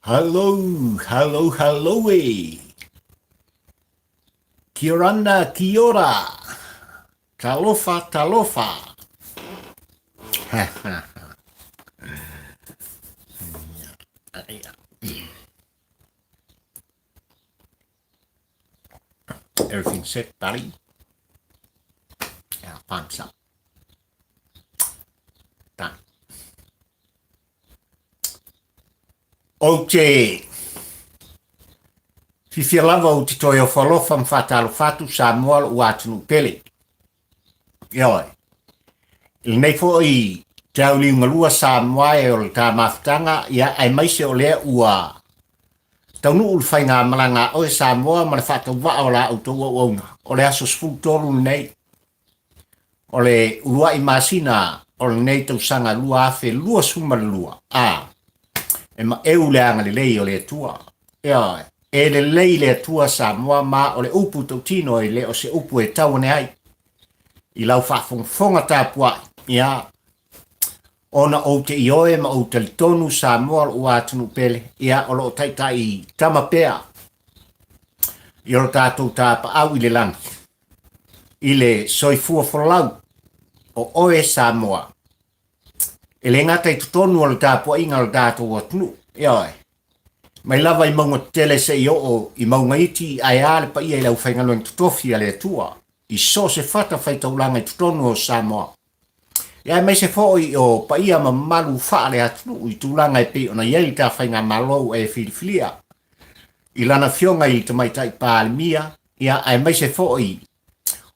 Hello, hello, hello e. Kia orana, kia ora. Talofa, talofa. Everything set, buddy. Our thumbs up. Done. Ou te fiafia lava ou te toe ofoalofa ma faatalofa atu Samoa lou atunuu pele. Ioe. I lenei foi te auliugalua Samoa e o le ta mafutaga, ia aemaise o lea ua taunuu le faigamalaga a oe Samoa ma le faatauvaa o la outou auauna. O le aso 13 lenei o le uluai masina o lenei tausaga 2022, a e maeu le agalelei o le Atua. Ioe, e lelei le Atua Samoa ma o le upu tautino e le o se upu e tau ane ai i lau faafogafoga tapuai, ia, ona ou te ioe ma ou talitonu Samoa lou atunuu pele, ia, o lo o taitai tama pea i o lo tatou tapaau i le lagi i le soifua folau o oe Samoa. E le gata i totonu o le tapuaiga o le tatou atunuu, ioe, mai lava i mauga tetele seia oo i mauga iti, ae a le paia i le aufaigaluega totofi a le Atua i so o se fatafaitaulaga i totonu o Samoa. Ia aemaise foi o paia ma mamalu faale-atunuu i tulaga e pei ona i ai le ta faigamalo ua e filifilia i lana Afioga i le Tamaitai Palemia, ia aemaise foi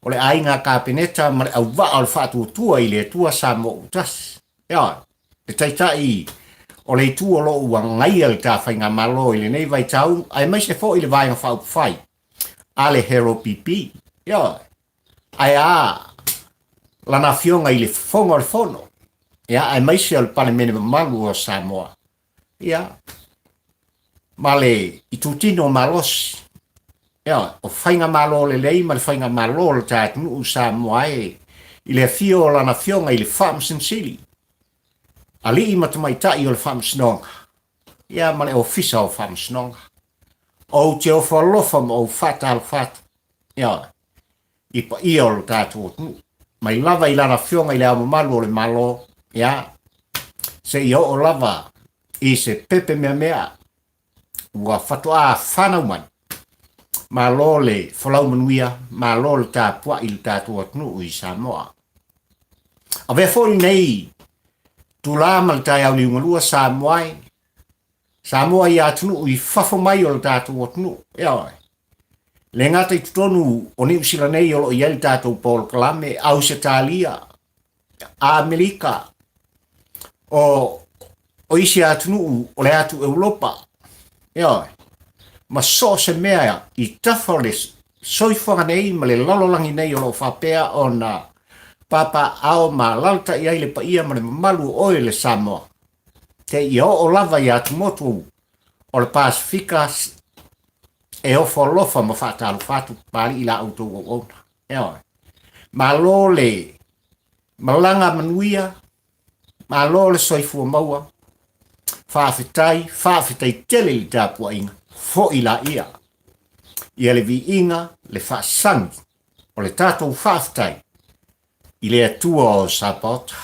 o le aiga Kapeneta ma le auvaa o le faatuatua i le Atua Samoa ua tasi. Ioe, le Taitai o le Itu o lo o ua gaia le ta faigamalo i lenei vaitau, aemaise foi le Vaega Faaupufai a le Hero PP. Ioe, ae a lana Afioga i le Fofoga o le Fono, ia, aemaise o le Palemene mamalu o Samoa. Ia, ma le itutino malosi, ia, o faigamalo lelei ma le faigamalo o le ta atunuu Samoa e i le afio o lana afioga i le Faamasino Sili, alii ma tamaitai o le Faamasinoga, ia ma le Ofisa o Faamasinoga. Ou te ofo alofa ma ou faatalofa atu, ia, i paia o lo tatou atunuu, mai lava i lana Afioga i Le Ao Mamalu o le Malo, ia, seia oo lava i se pepe meamea ua faatoa fanau mai. Malo le folau manuia, malo le tapuai i le tatou atunuu i Samoa. Avea foi lenei tula ma le taeao liugalua Samoa e, Samoa i atunuu i fafo mai o le tatou atunuu. Ioe. Le gata i totonu o Niu Sila nei o lo o i ai le tatou polokalame, Ausetalia, Amerika, o, o isi atunuu o le atu Europa, ioe, ma so o se mea i tafa o le soifuaga nei ma le lalolagi nei o lo o faapea ona papaaao ma alaalatai ai le paia ma le mamalu o oe le Samoa. Seia oo lava i atumotu o le Pasefika e ofo alofa ma faatalofa atu Papalii i la outou auauna. Ioe. Malo le malaga manuia, malo le soifua maua, faafetai, faafetai tele i le tapuaiga, foi laia ia le viiga, le faasagi o le tatou faafetai i le Atua o Sapaota.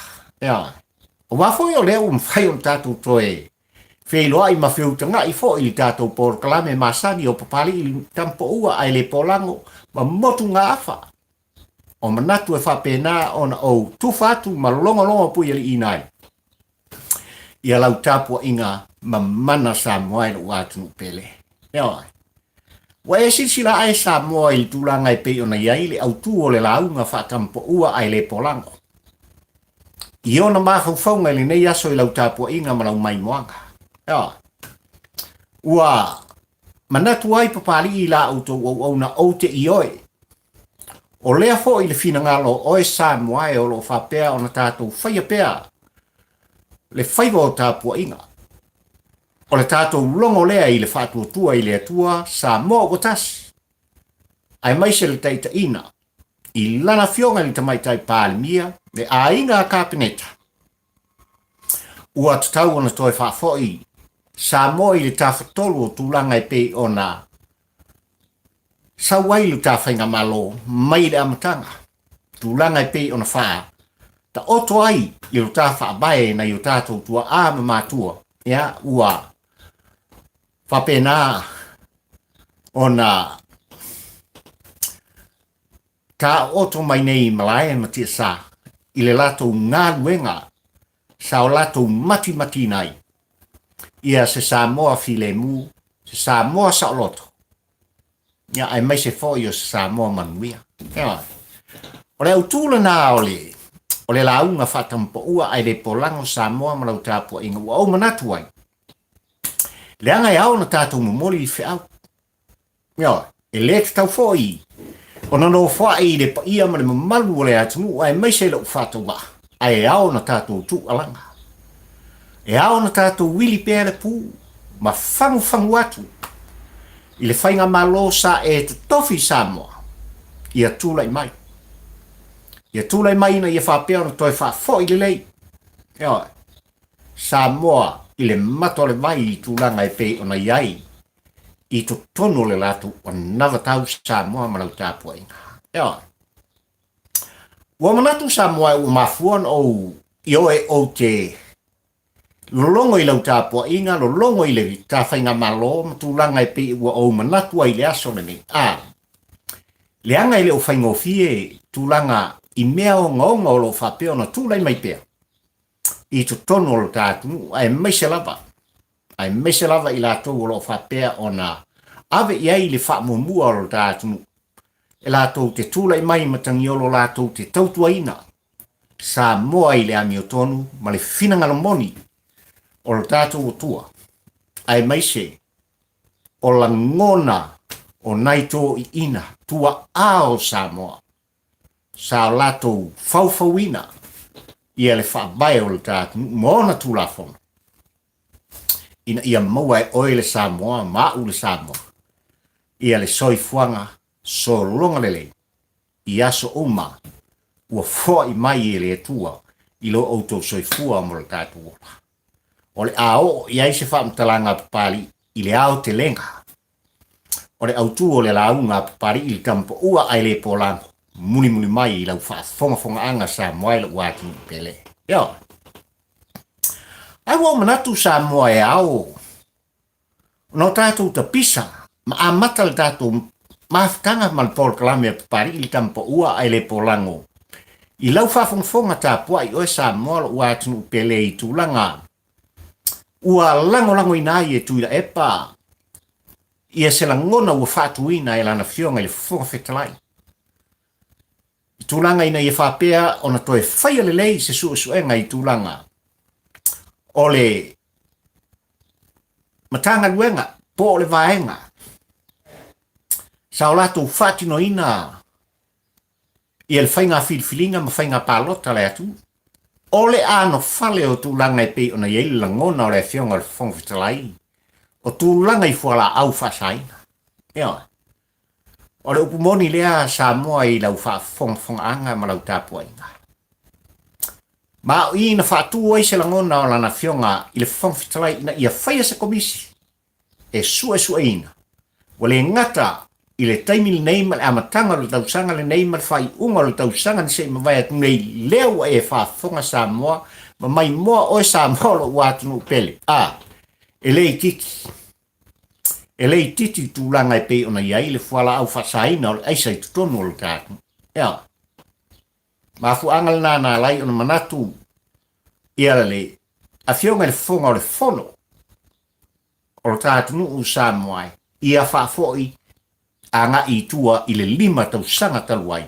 Ioe. Aua foi o lea ua mafai ona tatou toe feiloai ma feutaga'i foi i le tatou polokalame masani o Papalii Tamapoua ae le Polago ma Motugaafa. O manatu e faapena ona ou tufa atu ma logologo puialiiina ai ia lau tapuaiga mamana Samoa e lou atunuu pele. Ioe. Ua e silasila ae Samoa i le tulaga e pei ona i ai le autu o le lauga faatampoua ae le polago. I ona mafaufauga i lenei aso i lau tapuaiga ma lau maimoaga. Ioe. Ua manatu ai Papalii i la outou auauna ou te ioe O lea foi le finagalo o oe Samoa e o lo o faapea ona tatou faia pea le faiva o tapuaiga. O le tatou logo lea i le faatuatua i le Atua Samoa ua tasi, aemaise le taitaiina i lana Afioga i le Tamaitai Palemia, le aiga Kapeneta, ua tatau ona toe faafoi. Samoa i le tafatolu o tulaga e pei ona sau ai lo ta faigamalo mai le amataga, tulaga e pei ona faa taoto ai i lo ta faavae nai o tatou tuaa ma matua, ia ua faapena ona taooto mai nei i malae ma tiasa i le latou galuega sa o latou matimatiina ai ia se Samoa filemu, se Samoa saoloto, ia aemaise foi o se Samoa manuia. Ioe. O le autu lena o le o le lauga faatamapaua ae le polago Samoa ma lau tapuaiga ua ou manatu ai, leaga e ao ona tatou momoli i feau. Ioe, e le tatau foi ona nofoai i le paia ma le mamalu o le atunuu aemaise lou faatauvaa, ae e ao ona tatou tuualaga. E ao ona tatou wili pea le pu ma fagufagu atu i le faigamalo sa e totofi i Samoa ia tulai mai. Ia tulai mai ina ia faapea ona toe faafoi lelei. Ioe, Samoa i le mata o le vai i tulaga e pei ona i ai i totonu o le latou anavatau Samoa ma lau tapuaiga. Ioe. Ua manatu Samoa ua mafua ona ou ioe ou te lologo i lau tapuaiga, lologo i le ta faigamalo ma tulaga e pei ua ou manatu ai i le aso lenei. A, leaga e le o faigofie tulaga i mea ogaoga o lo o faapea ona tulai mai pea i totonu o lo ta atunuu, aemaise lava aemaise lava i latou o lo o faapea ona ave i ai le faamuamua o lo ta atunuu, e latou te tulai mai matagiolo latou te tautuaina Samoa i le amiotonu ma le finagalo moni o lo tatou Atua, aemaise o lagona o nai toiina tuaa o Samoa sa o latou faufauina ia le faavae o le ta atunuu ma ona Tulafono ina ia maua e oe le Samoa ma au le Samoa ia le soifuaga sologa lelei i aso uma ua foai mai e le Atua i lo outou soifua mo le tatou ola. O le a oo i ai se faamatalaga a Papalii i le aotelega o le autu o le lauga a Papalii i le tamapaua ae le polago mulimuli mai i lau faafogafogaaga Samoa e lou atunuu pele. Ioe. Ae ua ou manatu Samoa e ao ona o tatou tapisa ma amata le tatou mafutaga ma le polokalame a Papalii i le tamapaua ae le polago i lau faafogafoga tapuai oe Samoa lou atunuu pele i tulaga ua lagolagoina ai e Tuilaepa ia se lagona ua faatuina e lana Afioga i le Fofoga Fetalai i tulaga ina ia faapea ona toe faia lelei se suesuega i tulaga o le Matagaluega po o le vaega sa o latou faatinoina ia le faiga filifiliga ma faiga palota a le atunuu. O le anofale o tulaga e pei ona i ai le lagona o le Afioga i le Fofoga Fetalai, o tulaga i fualaau faasaina. Ioe. O le upu moni lea Samoa i lau faafogafogaaga ma lau tapuaiga. Ma o i na faatu ai se lagona o lana Afioga i le Fofoga Fetalai ina ia faia se komisi e suesueina ua le gata i le taimi lenei ma le amataga o le tausaga lenei ma le faaiuga o le tausaga na se i mavae atu nei, lea ua e faafofoga Samoa ma maimoa oe Samoa o lou atunuu pele. A, e le itiiti. E le itiiti le tulaga e pei ona i ai le fualaau faasaina o le aisa i totonu o le ta atunuu. Ea, mafuaaga lena na ala ai ona manatu ia le Afioga i le Fofoga o le Fono o lo ta atunuu Samoa ia faafoi agai i tua i le 5 tausaga talu ai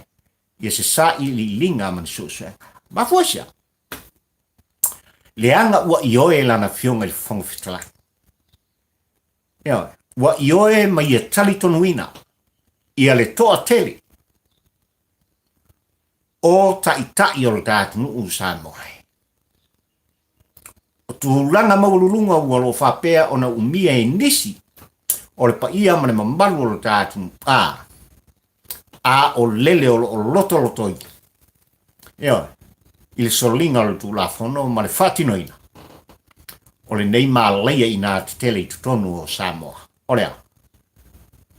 ia se sailiiliga ma ni suesuega. Mafua i se a? Leaga ua ioe lana Afioga i le Fofoga Fetalai. Ioe, ua ioe ma ia talitonuina ia le toatele o taitai o le ta atunuu Samoa. O tulaga maualuluga ua lo faapea ona umia e nisi o le paia ma le mamalu o lo ta atunuu, a, a o lele o lo o lotolotoina, ioe, i le soliga o le Tulafono ma le faatinoina. o lenei malaia inā tetele i totonu o Samoa. O le a?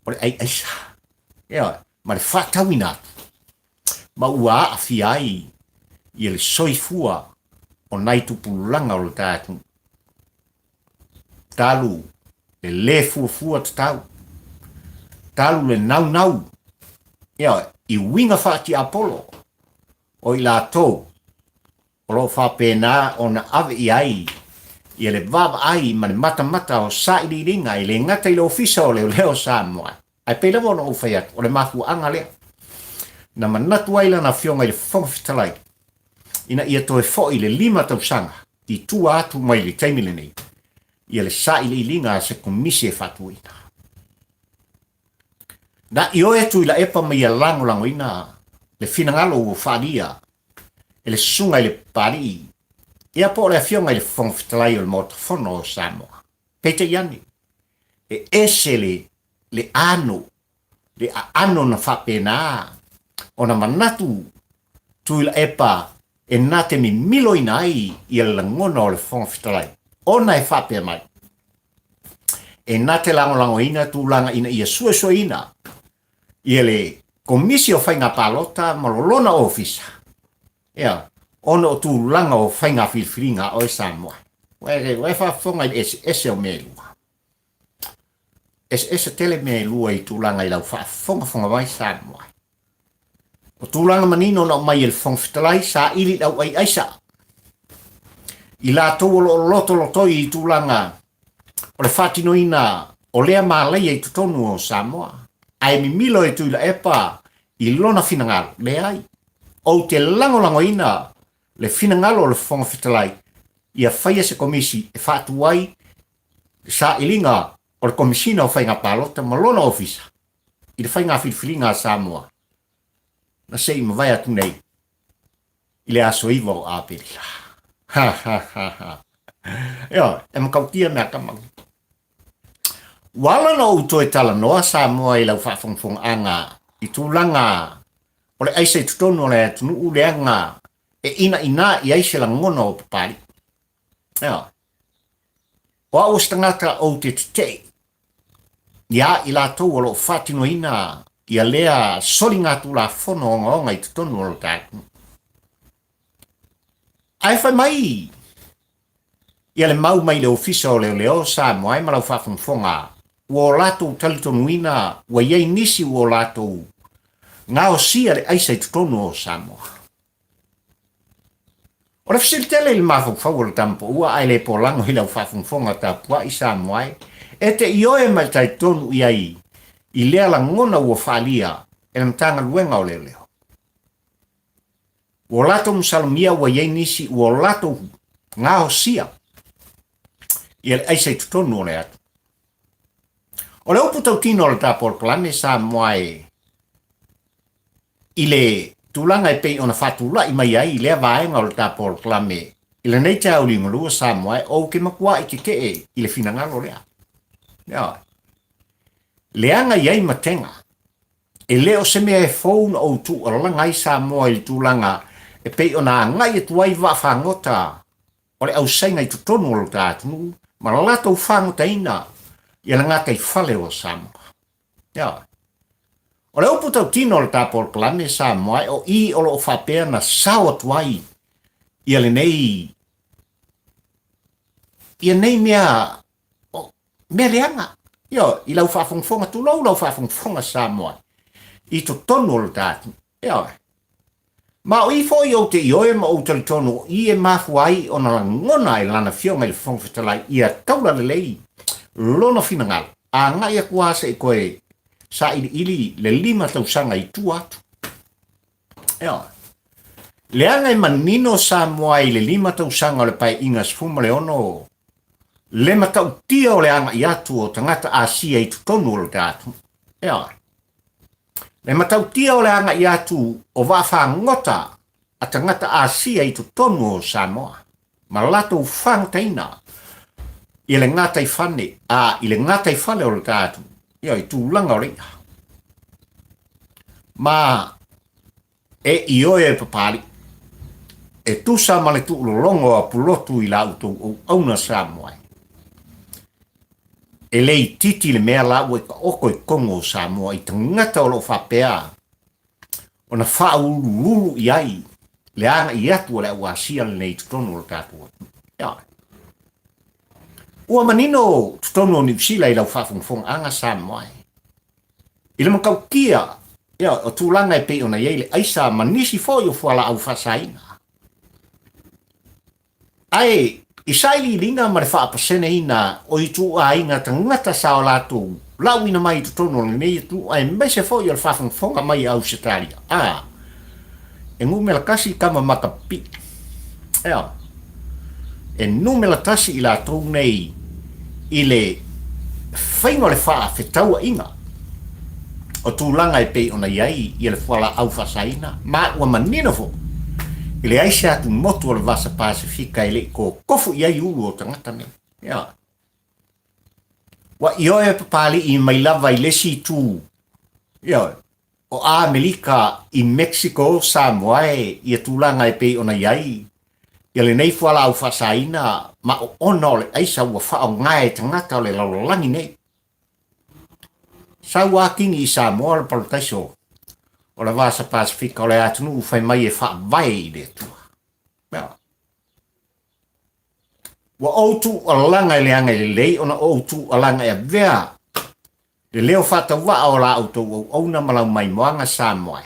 O le ʻai aisa. Ioe, ma le faatauina atu. Ma ua aafia ai ia le soifua o nai tupulaga o le ta atunuu. Talu le lē fuafua tatau, talu le naunau, ioe, i uiga faatiapolo o i latou o lo o faapena ona ave i ai ia le vaavaai ma le matamata o sailiiliga e le gata i le Ofisa o Leoleo o Samoa, ae pei lava ona ou fai atu, o le mafuaaga lea na manatu ai lana Afioga i le Fofoga Fetalai ina ia toe foi le 5 tausaga i tua atu mai le taimi lenei ia le sailiiliga a se Komisi e faatuina. Na ioe Tuilaepa ma ia lagolagoina le finagalo ua faaalia e le Susuga i le Papalii, ia po o le Afioga i le Fofoga Fetalai o le Maota Fono o Samoa. Peitai ane, e ese le le ano, le aano na faapena ona manatu Tuilaepa e na te mimiloina ai ia le lagona o le Fofoga Fetalai, ona e faapea mai, e na te lagolagoina tulaga ina ia suesueina ia le Komisi o Faiga Palota ma lo lona ofisa, ia, ona o tulaga o faiga filifiliga a oe Samoa. Ua e, ua e faafofoga i le eseese o mea e lua. Eseese tele mea e lua i tulaga i lau faafogafoga mai Samoa. O tulaga manino na aumai e le Fofoga Fetalai, saili i le au aiaisa. I latou o lo o lotolotoi i tulaga o le faatinoina o lea malaia i totonu o Samoa, ae mimilo e Tuilaepa i lona finagalo, leai, ou te lagolagoina le finagalo o le Fofoga Fetalai ia faia se komisi e faatu ai le sailiga o le Komesina o Faiga Palota ma lona ofisa i le faiga filifiliga a Samoa na se i mavae atu nei i le aso 9 o Aperila. Ha ha ha ha. Ioe, e matautia mea kamau. Ua ala ona ou toe talanoa Samoa i lau faafogafogaaga i tulaga o le aisa i totonu o le atunuu leaga e inaina i ai se lagona o Papalii. Ioe. O au o se tagata ou te tetee iā i latou o lo o faatinoina ia lea soligatulafono ogaoga i totonu o lo ta atunuu. Ae fai mai ia le mau mai le Ofisa o Leoleo o Samoa e ma lau faafogafoga ua o latou talitonuina ua i ai nisi ua o latou gaosia le aisa i totonu o Samoa. O le fesili tele i le mafaufau o le tama paua ae le polago i lau faafogafoga tapuai Samoa e, e te ioe ma e talitonu i ai i lea lagona ua faaalia e le Matagaluega o Leoleo. Ua o latou masalomia ua i ai nisi ua o latou gaosia ia le aisa i totonu o le atu. O le upu tautino o le ta polokalame Samoa e i le tulaga e pei ona faatulai mai ai i lea vaega o le ta polokalame i lenei taeao liugalua Samoa e, ou te matuai tetee i le finagalo lea. Ioe. Leaga i ai matega. E le o se mea e fou na ou tuualalaga ai Samoa i le tulaga e pei ona agai atu ai vaafagota o le ausaina i totonu o lo ta atunuu ma la latou fagotaina ia le gataifale o Samoa. Ioe. O le upu tautino o le ta polokalame Samoa o i o lo o faapea na sao atu ai ia lenei ia nei mea o mea leaga. Ioe, i lau faafogafoga, tulou lau faafogafoga Samoa i totonu o lo ta atunuu. Ioe. Ma o i foi ou te ioe ma ou talitonu o i e mafua ai ona lagona e Lana Afioga i le Fofoga Fetalai ia taulalelei lona finagalo, a agai atu lava se i toe sailiili le 5 tausaga i tua atu. Ioe. Leaga e manino Samoa i le 5 tausaga o le Paeaiga 16 le matautia o le agai atu o tagata Asia i totonu o lo ta atunuu. Ioe. Le matautia o le agai atu o vaafagota a tagata Asia i totonu o Samoa ma latou fagotaina i le gataifane a i le gataifale o le ta atunuu, ia i tulaga o le i'a. Ma e ioe e Papalii. E tusa ma le tuulologo o Apulotu i la outou auauna Samoa e. E le itiiti le mea la ua i taoto i totonu o Samoa i tagata o lo o faapea ona faauluulu i ai le agai atu o le au Asia lenei i totonu o le tatou atunuu. Ioe. Ua manino totonu o Niu Sila i lau faafogafogaaga Samoa e. I le matautia ia, o tulaga e pei ona i ai le aisa ma nisi foi o fualaau faasaina. Ae i sailiiliga ma le faapaseneina o ituaiga tagata sa o latou lauina mai i totonu o lenei atunuu aemaise foi o le faafogafoga mai a Ausetalia, a, e numera tasi tama makapipi. Ea, e numera tasi i latou nei i le faiga o le faafetauaiga o tulaga e pei ona i ai ia le fualaau faasaina, ma ua manino foi, e leai se atumotu o le Vasa Pasefika e le i totofu i ai ulu o tagata nei. Ia. Ua ioe Papalii mai lava i le isi itu, ia, o Amerika i Mexico, Samoa e ia tulaga e pei ona i ai ia lenei fualaau faasaina ma oona o le aisa ua faaaoga e tagata o le lalolagi nei. Sau a kini i Samoa le parataiso o le Vasa Pasefika o le atunuu fai mai e faavae i le Atua. Ia. Ua ou tuualaga e leaga e lelei ona ou tuualaga e avea le leo faatauvaa o la outou auauna ma lau maimoaga Samoa e.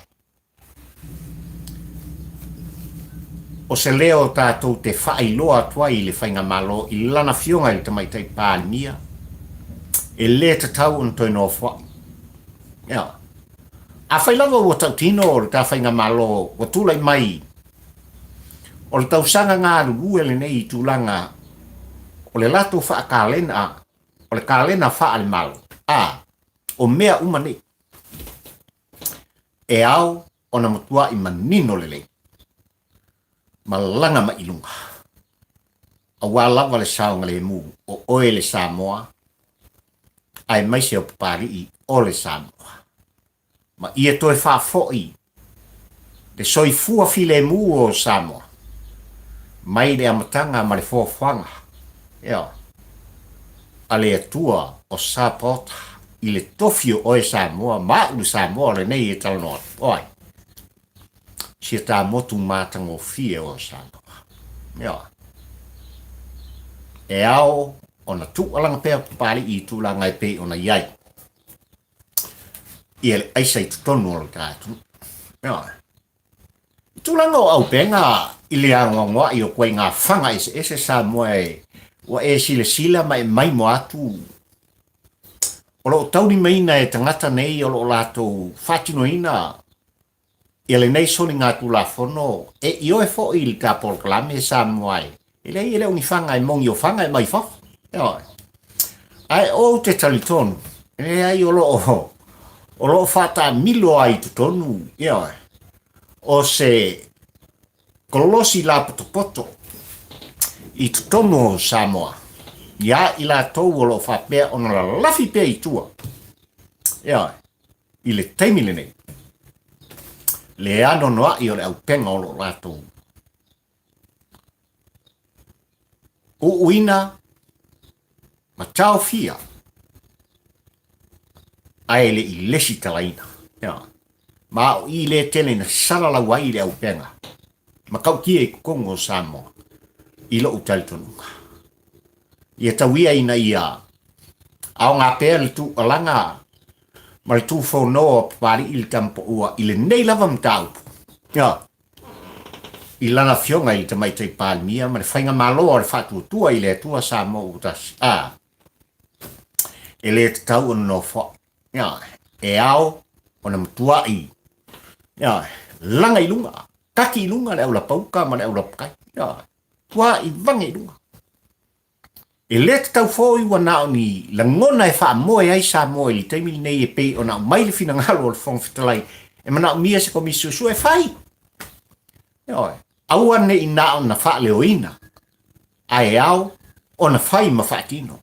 O se leo tatou te faailoa atu ai i le Faigamalo i lana Afioga i le Tamaitai Palemia, e le tatau ona toe nofoai. Ioe. Afai lava ua tautino le ta Faigamalo ua tulai mai o le tausaga galulue lenei i tulaga o le latou faakalena, o le kalena faale-Malo, a, o mea uma nei, e ao ona matuai manino lelei ma laga mai i luga, aua lava le saogalemu o oe le Samoa aemaise o Papalii o le Samoa, ma ia toe faafoi le soifua filemu o Samoa mai le amataga ma le foafoaga, ioe, a le Atua o Sapaota i le tofi o oe Samoa ma au le Samoa lenei e talanoa atu. O ai? Si a ta motu matagofie o Samoa. Ioe. E ao ona tuualaga pea Papalii i tulaga e pei ona i ai ia le aisa i totonu o le ta atunuu. Ioe. I tulaga o auupega i le anoanoai o ituaiga faga eseese Samoa e ua e silasila ma e maimoa atu o lo o taulimaina e tagata nei o lo o latou faatinoina ia lenei soligatulafono e ioe foi i le ta polokalame Samoa e E leai, e le o ni faga e moni o faga e mai fafo. Ioe. Ae ou te talitonu, e leai o lo o, o lo o faataamilo ai i totonu, ioe, o se kolosi lapotopoto i totonu o Samoa, iā i latou o lo o faapea ona lalafi pea i tua, ioe, i le taimi lenei, le anoanoai o le auupega o lo o latou Uuina ma taofia ae le i lesitalaina. Ma o i le tele na salalau ai le auupega matautia i totonu o Samoa i lou talitonuga. Ia tau ia ina ia aoga pea le tuualaga ma le tufono a Papalii le Tamapaua i lenei lava mataupu. I lana afioga i le Tamaitai Palemia ma le Faigamalo a le Faatuatua i le Atua Samoa ua tasi, a, e le tatau ona nofoai. Ioe, e ao ona matuai, ioe, laga i luga, kaki i luga le aulapauka ma le aulapakai, ioe, tuai vage i luga. E le tatau foi ua na o ni lagona e faamoe ai Samoa i le taimi lenei e pei ona aumai le finagalo o le Fofoga Fetalai e manaomia se Komisi Suesue e fai. Ioe, aua ne i na ona faaleoina, ae ao ona fai ma faatino.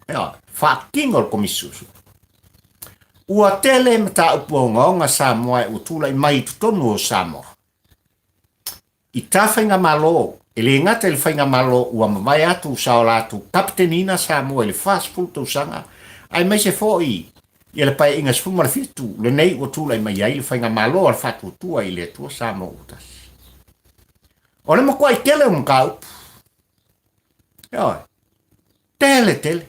Ioe, faatino le Komisi Suesue. Ua tele mataupu ogaoga Samoa e ua tulai mai i totonu o Samoa. i tā Faigamalo, e le gata i le Faigamalo ua mavae atu sa o latou kapeteniina Samoa i le 40 tausaga, aemaise foi ia le Paeaiga 17 lenei ua tulai mai ai le Faigamalo a le Faatuatua i le Atua Samoa ua Tasi. O le matuai tele o mataupu. Ioe. Tele tele.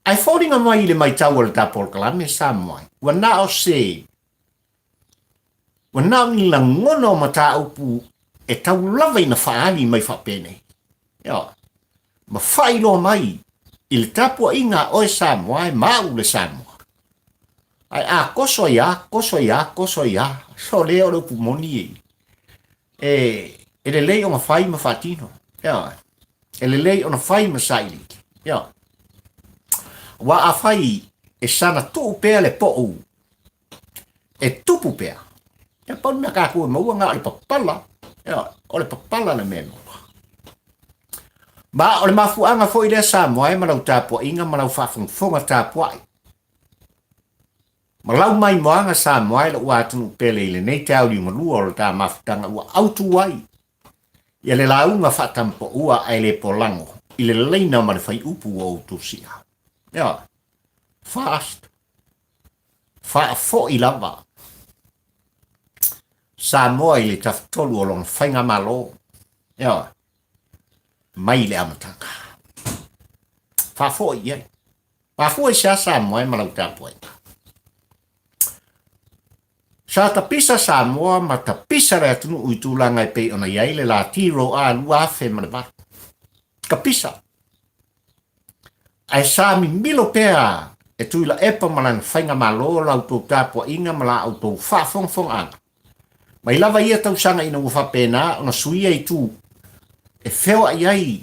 Ae foliga mai i le maitau a le ta polokalame Samoa, ua na o se Ua na o ni lagona o mataupu e tau lava ina faaali mai faapenei. Ioe. Ma faailoa mai i le tapuaiga a oe Samoa e ma au le Samoa. Ae a koso ai a, koso ai a, koso ai a, so lea o le upu moni e, e, e lelei ona fai ma faatino. Ioe. E lelei ona fai ma sailiili. Ioe. Aua afai e sana tuu pea le pou e tupu pea. Ia pau le mea kākou e maua na o le papala. Ia, o le papala le mea e maua. Ma o le mafuaaga foi lea Samoa e ma lau tapuaiga ma lau faafogafoga tapuai. Ma lau maimoaga Samoa e lou atunuu pele i lenei taeao liugalua o le ta mafutaga ua autu ai ia le lauga faatampaua ae le polago i le laina ma le faiupu ua ou tusia. Ia, fast. Faafoi lava Samoa i le tafatolu o lona faigamalo, ioe, mai le amataga. Faafoi i ai. Mafua i se a Samoa e ma lau tapuaiga? Sa tapisa Samoa ma tapisa le atunuu i tulaga e pei ona i ai le lati Roa 2008. Tapisa. Ae sa mimilo pea e Tuilaepa ma lana faigamalo la outou tapuaiga ma la outou faafogafogaaga. Mai lava ia tausaga ina ua faapena ona suia itu e feoai ai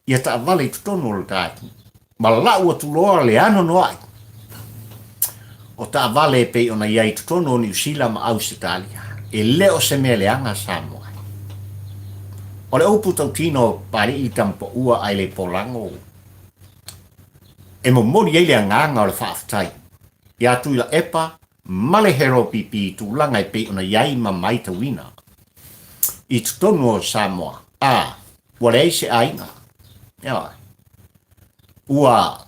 ia taavale i totonu o le ta atunuu, ma lau atu loa le anoanoai o taavale e pei ona i ai i totonu o Niu Sila ma Ausetalia. E le o se mea leaga Samoa. O le upu tautino o Papali'i Tamapaua ae le polago e momoli ai le agaga o le faafetai iā Tuilaepa ma le Heropipi i tulaga e pei ona i ai ma maitauina i totonu o Samoa, a ua leai se aiga. Ioe. Ua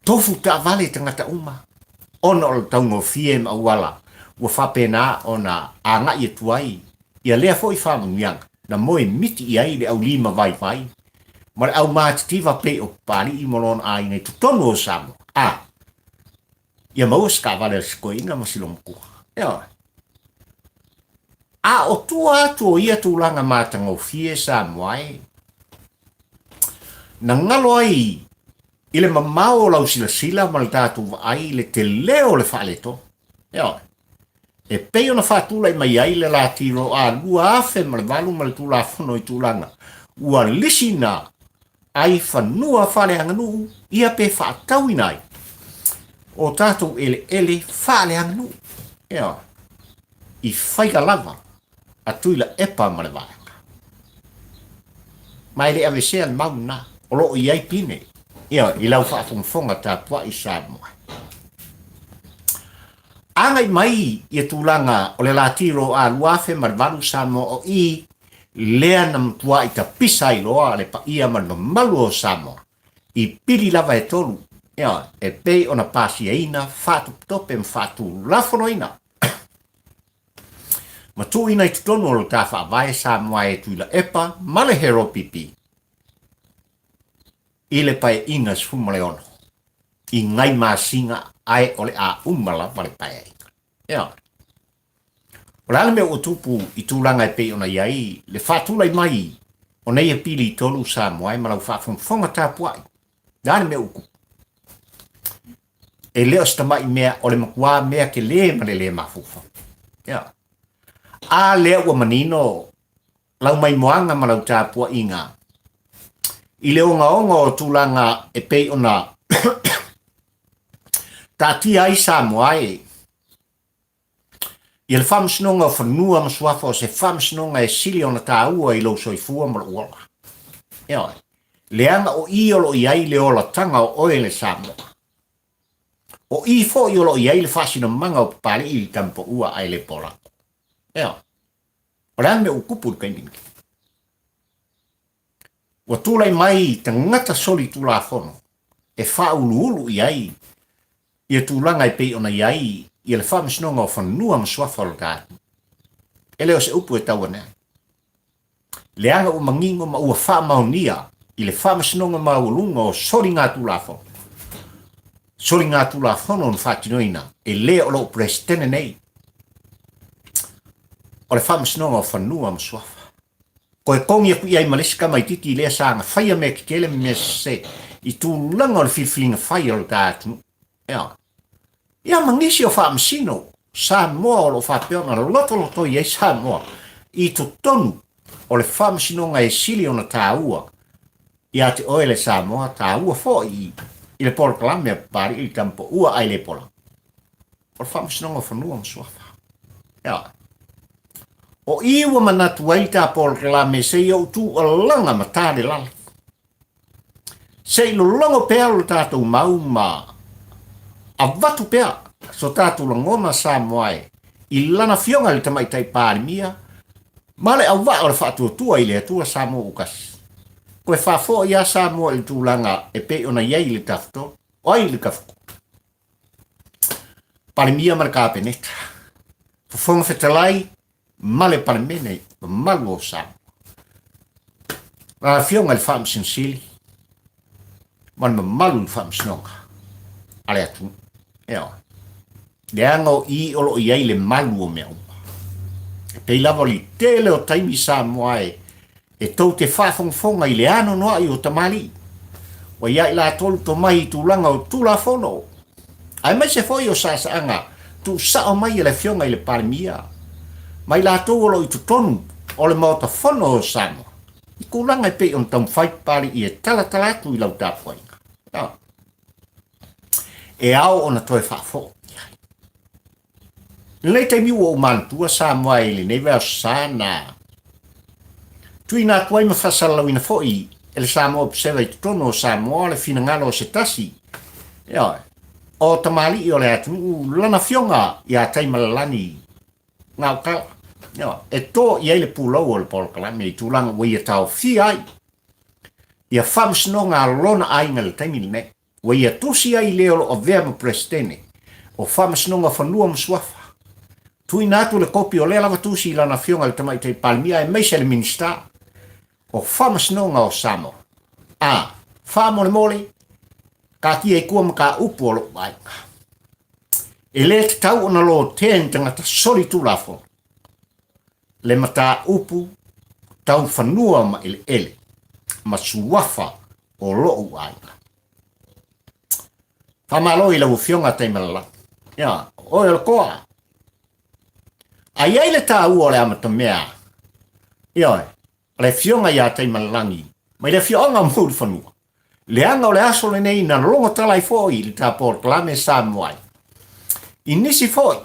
tofu taavale tagata uma ona o le taugofie ma auala ua faapena ona agai atu ai ia lea foi faamanuiaga na moe miti i ai le aulima vaivai ma le aumatitiva pei o Papali'i ma lona aiga i totonu o Samoa, a ia maua se taavale a le sikoina ma Silomatua. Ioe. A o tua atu o ia tulaga matagofie Samoa e, na galo ai i le mamao o lau silasila ma le tatou vaai i le tele o le faaletonu. Ioe. E pei ona faatulai mai ai le lati Roa 2008 ma le Tulafono i tulaga ua lisiina ai fanua faaleaganuu ia pe faatauina ai o tatou eleele faaleaganuu. Ioe. I faiga lava a Tuilaepa ma le Vaega. Ma e le avesea le mau lena, o lo o i ai pine, ioe, i lau faafogafoga tapuai Samoa. Agai mai ia tulaga o le lati Roa 2008 Samoa o i lea na matuai tapisa ai loa le paia ma le mamalu o Samoa i pili lava e tolu, ioe, e pei ona pasiaina, faatopetope ma faatulafonoina ma tuuina i totonu o lo ta Faavae Samoa e Tuilaepa ma le Heropipi i le Paeaiga 16 i ngai masina ae o le a uma lava le Paeaiga. Ioe. O le a le mea ua tupu i tulaga e pei ona i ai le faatulai mai o nei apili i tolu Samoa e ma lau faafogafoga tapuai? O le a le mea ua tupu? E le o se tamai mea, o le matua mea tele ma le le mafaufau. Ioe. A lea ua manino lau maimoaga ma lau tapuaiga i le ogaoga o tulaga e pei ona taatia ai Samoa e ia le Faamasinoga o Fanua ma Suafa o se faamasinoga e sili ona taua i lou soifua ma lou ola. Ioe. Leaga o i o lo o i ai le olataga o oe le Samoa. O i foi o lo o i ai le faasinamaga o Papali'i i Tampaua ae le Polago. Ioe. O le a le mea ua tupu i le taimi lenei? Ua tulai mai tagata solitulafono e faauluulu i ai ia tulaga e pei ona i ai ia le Faamasinoga o Fanua ma Suafa o le ta atunuu. E le o se upu e tau ane ai. Leaga ua manino ma ua faamaonia i le Faamasinoga Maualuga o Soligatulafono, soligatulafono na faatinoina e le o lo o Peresetene nei o le Faamasinoga o Fanua ma Suafa. Toe togi atu i ai ma le isi tamaitiiti lea sa na faia mea tetele ma mea sese i tulaga o le filifiliga fai o le ta atunuu. Ioe. Ia ma nisi o faamasino Samoa o lo o faapea ona lotolotoi ai Samoa i totonu o le faamasinoga e sili ona taua ia te oe le Samoa, taua foi i le polokalame a Papalii i Tamapoua ae le pola. O le faamasinoga o fanua ma suafa. Ioe. O i ua manatu ai ta polokalame se i ou tuualaga ma talelale. Se i lologo pea lo tatou mau ma avatu pea so tatou lagona Samoa e i lana Afioga i le Tamaitai Palemia ma le auvaa o le faatuatua i le Atua Samoa ua tasi. Toe faafoi lava Samoa i le tulaga e pei ona i ai i le Tafatolu. O ai le Tafatolu? Palemia ma le Kapeneta, Fofoga Fetalai ma le Palemene mamalu o Samoa. Lau Afioga i le Faamasino Sili ma le mamalu i le Faamasinoga a le atunuu. Ioe. Leaga o i o lo o i ai le malu o mea uma. E pei lava o le tele o taimi Samoa e E tou te faafogafoga i le anoanoai o tamalii, ua i ai latou le tomai i tulaga o Tulafono, aemaise foi o saasaaga tuusao mai e le Afioga i le Palemia ma i latou o lo o i totonu o le Maota Fono o Samoa, i tulaga e pei ona taumafai Papalii e talatala atu i lau tapuaiga. E ao ona toe faafoi i ai. I lenei taimi ua ou manatua Samoa i lenei vaiaso sa na tuuina atu ai ma faasalalauina foi e le Samoa Observer i totonu o Samoa le finagalo o se tasi ioe, o tamalii o le atunuu lana afioga ia Taimalalagi Gaukala, ioe, e to i ai le pulou o le polokalame i tulaga ua ia taofia ai ia faamasinoga a lona aiga i le taimi lenei. Ua ia tusi ai le o lo o avea ma Peresetene o Faamasinoga Fanua ma Suafa. Tuuina atu le kopi o lea lava tusi i Lana Afioga i le Tamaitai Palemia aemaise le Minisita o Faamasinoga o Samoa. A. Faamolemole, taatia i tua mataupu o lou aiga. E le tatau ona lotea ni tagata solitulafono le mataupu tau fanua ma eleele ma suafa o lou aiga. Faamalo i lau Afioga Taimalalagi. Ia, oe o le toa. A i ai le taua o le amatamea, ioe, o le Afioga ia Taimalalagi mai le afioaga o Mulifanua, leaga o le aso lenei na logo tala ai foi i le ta polokalame Samoa ai. I nisi foi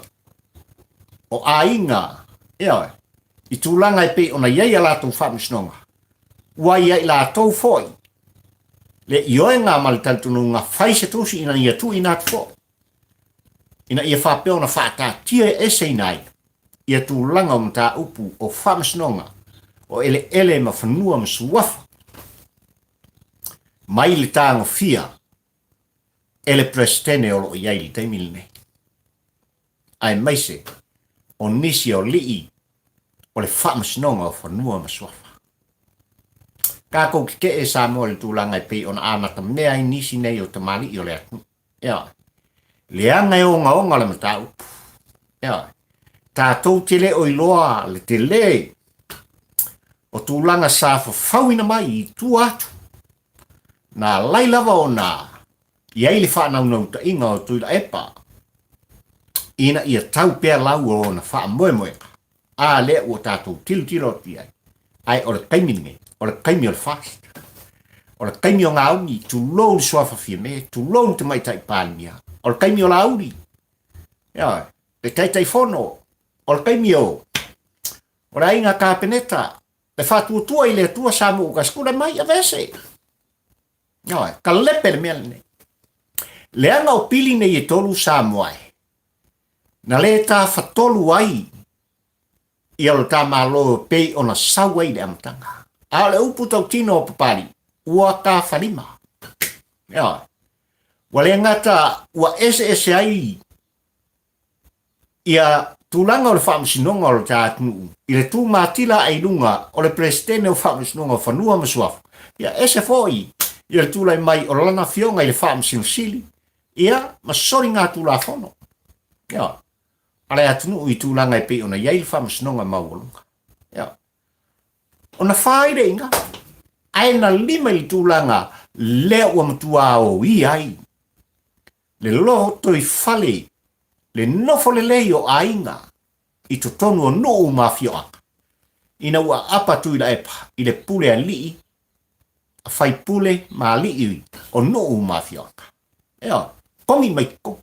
o aiga, ioe, i tulaga e pei ona i ai a latou faamasinoga, ua ia i latou foi le ioega ma le talitonuga fai se tusi ina ia tuuina atu foi, ina ia faapea ona faataatia eseina ai ia tulaga o mataupu o faamasinoga o eleele ma fanua ma suafa mai le tagofia e le Peresetene o lo o i ai i le taimi lenei, aemaise o nisi o alii o le Faamasinoga o Fanua ma Suafa. Tatou tetee Samoa i le tulaga e pei ona amatamea ai nisi nei o tamalii o le atunuu. Ioe. Leaga e ogaoga le mataupu. Ioe. Tatou te le o iloa le tele o tulaga sa fafauina mai i tua atu. Na alai lava ona i ai le faanaunautaiga o Tuilaepa ina ia tau pea lau o lona faamoemoega, a lea ua tatou tilotilo atu i ai. Ae o le taimi lenei, o le taimi o le FAST, o le taimi o Gauni, tulou le Suafa Fiame, tulou le Tamaitai Palemia, o le taimi o Laauli, ioe, le Taitaifono, o le taimi o o le aiga Kapeneta, le faatuatua i le Atua Samoa ua sikula mai, aveese. Ioe, kalepe le mea lenei. Leaga o pili nei e tolu Samoa e, na le tafatolu ai Ia lo ta Malo e pei ona sau ai i le amataga. A o le upu tautino o Papalii, ua tafalima. Ioe. Ua le gata ua eseese ai ia tulaga o le Faamasinoga o le ta atunuu i le tumatila ae i luga o le Peresetene o Faamasinoga o Fanua ma Suafa, ia ese foi ia le tulai mai o lana afioga i le Faamasino Sili, ia ma soligatulafono. Ioe. A le atunuu i tulaga e pei ona i ai le Faamasinoga Maualuga. Ioe. Ona fai le iga, ae na lima i le tulaga lea ua matua oia ai le lotoifale, le nofo lelei o aiga i totonu o nuu ma afioaga, ina ua aapa Tuilaepa i le pule alii a faipule ma alii o nuu ma afioaga. Ioe, kogi mai totonu.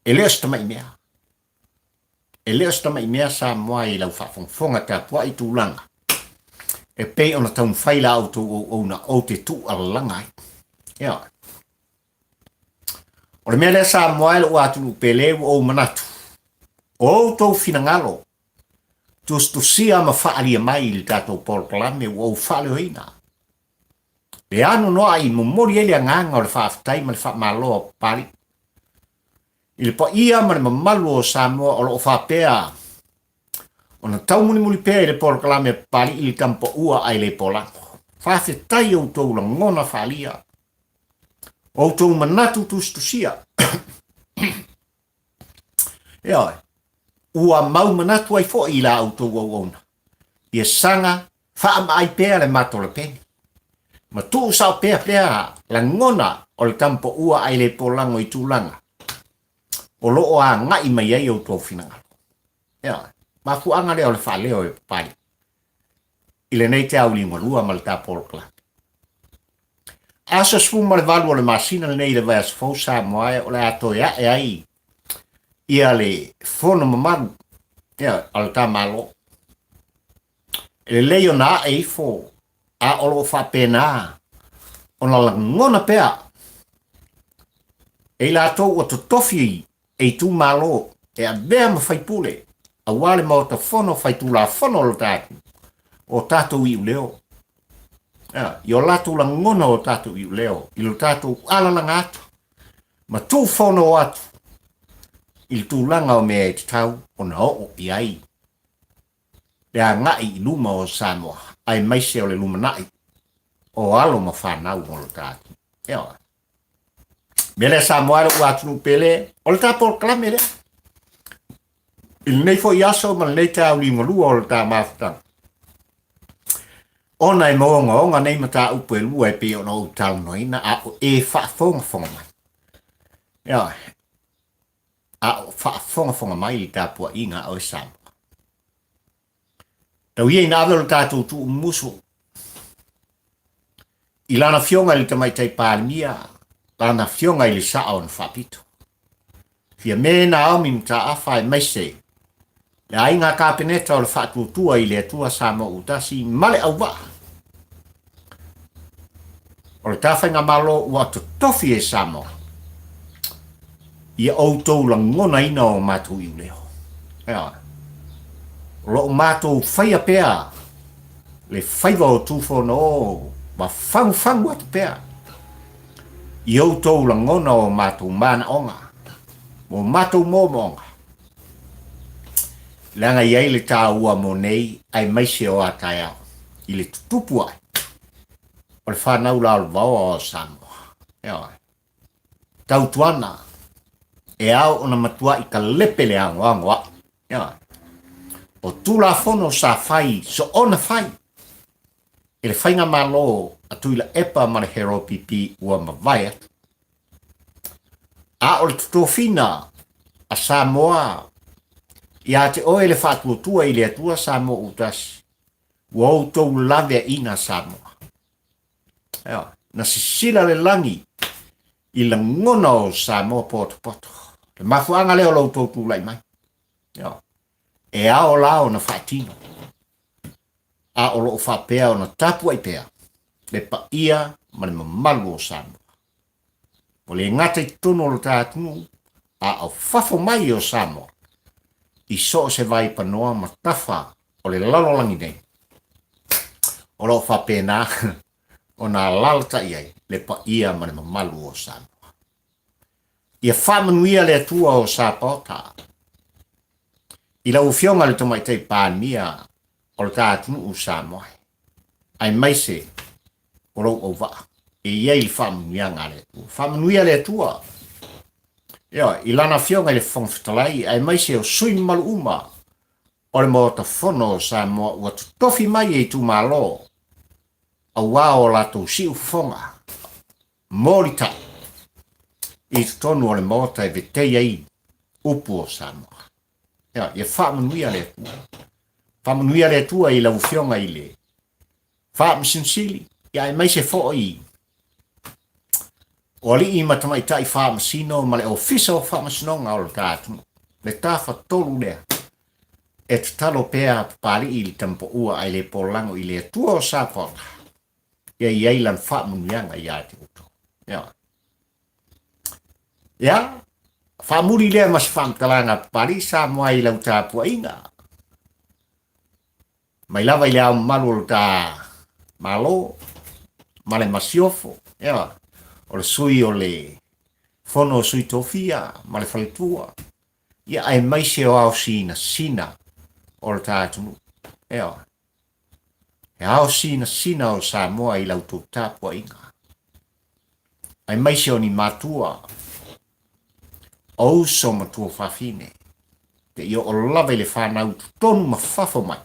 E le o se tamai mea. E le o se tamai mea Samoa i lau faafogafoga tapuai tulaga e pei ona taumafai la outou auauna ou te tuualalaga ai. Ioe. O le mea lea Samoa e lou atunuu pele ua ou manatu, o outou finagalo tusitusia ma faaalia mai i le tatou polokalame ua ou faaleoina. Le anoanoai momoli ai le agaga o le faafetai ma le faamalo a Papalii i le paia ma le mamalu o Samoa o lo o faapea ona taumulimuli pea i le polokalame a Papalii i le tamapaua ae le polago. Faafetai i outou lagona faaalia, outou manatu tusitusia. Ioe, ua mau manatu ai foi i la outou auauna, ia saga faamaai pea le matou lepeni, ma tuu sao pea pea lagona o le tamapaua ae le polago i tulaga o lo o agai mai ai outou finagalo. Ioe, mafuaaga lea o le faaleo e Papalii i lenei te auli galua ma le ta polokalame. Aso 18 o le masina lenei i le vaiaso fou Samoa e o le a toe ae ai ia le fono mamalu ia, a le ta Malo. E lelei ona ae ifo a o lo o faapena ona lagona pea e i latou ua totofi e itumalo e avea ma faipule aua le Maota Fono Faitulafono o lo tatou o tatou iuleo. I o latou lagona o tatou iuleo i lo tatou alalaga atu ma tuufono atu i le tulaga o mea e tatau ona oo i ai le agai i luma o Samoa aemaise o le lumanai o alo ma fanau o lo tatou. Ioe. Mea lea Samoa e lou atunuu pele, o le ta polokalame lea. I lenei foi aso ma lenei taeao liugalua o le ta mafutaga. Ona e maogaoga nei mataupu e lua e pei ona ou talanoaina a o e faafogafoga mai. Ioe. A o faafogafoga mai le tapuaiga a oe Samoa. Tau ia ina ave lo tatou tuumusu i lana afioga i le Tamaitai Palemia, lana afioga i le Sao na Faapito. Fiame Naomi Mataafa aemaise le aiga Kapeneta o le Faatuatua i le Atua Samoa ua tasi ma le auvaa o le ta faigamalo ua totofi e Samoa ia outou lagonaina o matou iuleo. Ioe. O lo o matou faia pea le faiva o Tufono ma fagufagu atu pea i outou lagona o matou manaoga ma o matou moomooga, leaga e i ai le taua mo nei aemaise o a taeao i le tutupu ae o le fanau lalovaoa o Samoa. Ioe. Tautuana, e ao ona matuai kalepe le agoago aʻu. Ioe. O Tulafono sa fai soona fai e le Faigamalo a Tuilaepa ma le Heropipi ua mavae atu. A o le totofina a Samoa ia te oe le faatuatua i le Atua Samoa ua tasi, ua outou laveaiina Samoa. Ioe. Na sisila le lagi i lagona o Samoa potopoto. Le mafuaaga lea o lo outou tulai mai. Ioe. E ao la ona faatino a o lo o faapea ona tapuai pea le paia ma le mamalu o Samoa. Ua le gata i totonu o lo ta atunuu, a o fafo mai o Samoa. i so o se vaipanoa ma tafa o le lalolagi nei, o lo o faapena ona alaalatai ai le paia ma le mamalu o Samoa. Ia faamanuia le Atua o Sapaota i lau Afioga i le Tamaitai Palemia o le ta atunuu Samoa, aemaise o lou auvaa e i ai le faamanuiaga a le Atua. Faamanuia le Atua ioe, i lana Afioga i le Fofoga Fetalai, aemaise o sui mamalu uma o le Maota Fono o Samoa ua totofi mai e itumalo aua o latou siufofoga molitai i totonu o le Maota e vetei ai upu o Samoa. Ia, ia faamanuia le Atua. Faamanuia le Atua i lau Afioga i le Faamasino Sili, ia aemaise foi o alii ma tamaitai faamasino ma le Ofisa o Faamasinoga o le ta atunuu. Le tafatolu lea e tatalo pea Papalii i le Tamapaua ae le polago i le Atua o Sapaota, ia i ai lana faamanuiaga ia te outou. Ia. Ia, faamuli lea ma se faamatalaga a Papalii Samoa i lau tapuaiga. Mai lava i le ao mamalu o lo ta Malo ma le Masiofo, ia, o le sui o le Fono o Sui Tofia ma le Faletua, ia aemaise o ao sinasina o le ta atunuu. Ia, e ao sinasina o Samoa i la outou tapuaiga, aemaise o ni matua, o uso ma tuafafine, seia oo lava i le fanau totonu ma fafo mai,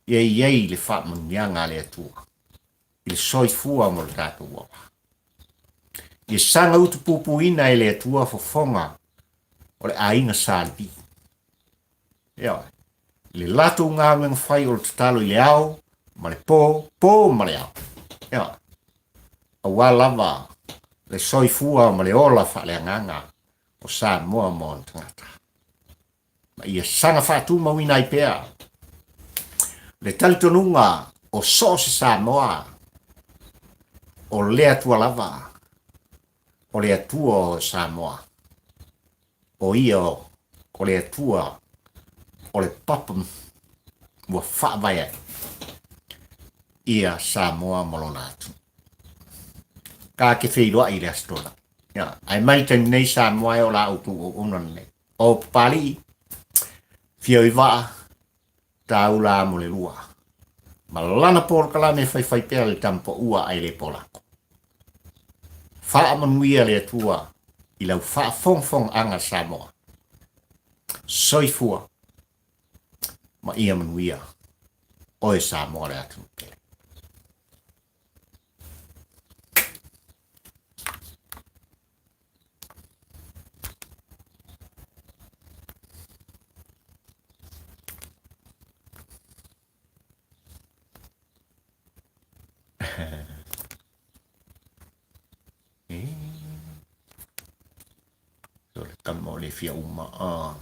ia i ai le faamanuiaga a le Atua i le soifua mo le tatou ola. Ia saga utupupuina e le Atua fofoga o le aiga Sa Levi. Ioe, i le latou galuega fai o le tatalo i le ao ma le po, po ma le ao. Ioe, aua lava le soifua ma le ola faaleagaga o Samoa ma ona tagata. Ma ia saga faatumauina ai pea le talitonuga o so o se Samoa o le Atua lava, o le Atua o Samoa, o ia o le Atua o le papa ua faavae ai ia Samoa ma lona atunuu. Ka ke feiloai i le Aso Toonai. Ia, ae mai le taimi nei Samoa e o la outou auauna lenei. O Papalii, Fio i Vaa, Taula amo le lua. Ma lana polokalame e faifai pea le tamapaua ae le polako. Faamanuia le Atua i lau faafogafogaga Samoa. Soifua ma ia manuia oe Samoa le atunuu pele. So le tama o le fia uma. Ah.